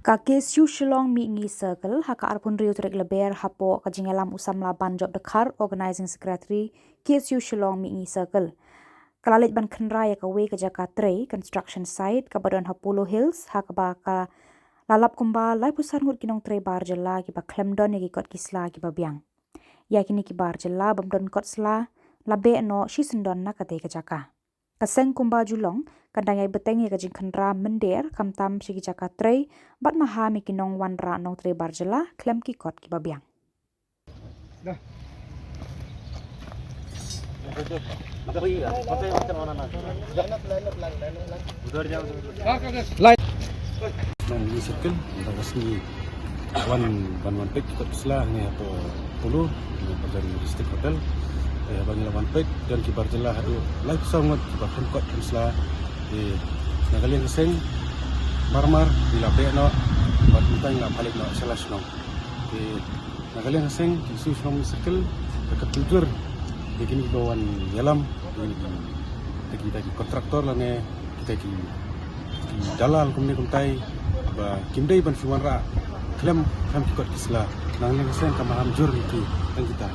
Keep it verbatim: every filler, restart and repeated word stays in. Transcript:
Ka KSU Shillong Mihngi Circle ha ka arphew hynriew tarik Lber hapoh ka jingïalam u samla Banjop Dkhar, Organising Secretary KSU Shillong Mihngi Circle, ka la leit ban khynra ïa kawei ka jaka trei, construction site, kaba don ha Polo Hills, ha kaba ka la lap kumba laiphew san ngut ki nongtrei bar jylla kiba khlem don ïa ki kot ki sla kiba biang. Ïa kine ki bar jylla bym don kot sla la beh noh shisyndon na katei ka jaka. Ka seng kumba ju long kan dang ïai bteng ïa ka jingkhynra mynder khamtam sha ki jaka trei bad maham ïa ki nongwanrah nongtrei bar jylla khlem ki kot kiba biang. Nong Mihngi Circle, nda ka sngi wan ban wan peit ki kot ki sla hangne hapoh Polo, hangne hapoh Jari District Hotel. Te haba ngi la wan peit, don ki bar jylla haduh laiphew saw ngut kiba khlem kot khlem sla. Te na ka liang ka seng, mar mar ki la beh noh bad mynta ngi la phah leit noh sha la shnong. Te na ka liang ka seng, ki KSU Shillong Mihngi Circle ka kyrkhu jur ïa kine kiba wan ïalam, ïa kine ki, kita ki contractor lane kita ki, ki dalal kumne kumtai ba kim dei ban shu wanrah khlem, khlem ki kot ki sla. Na ka liang ka seng ka maham jur ïa ki tang kita.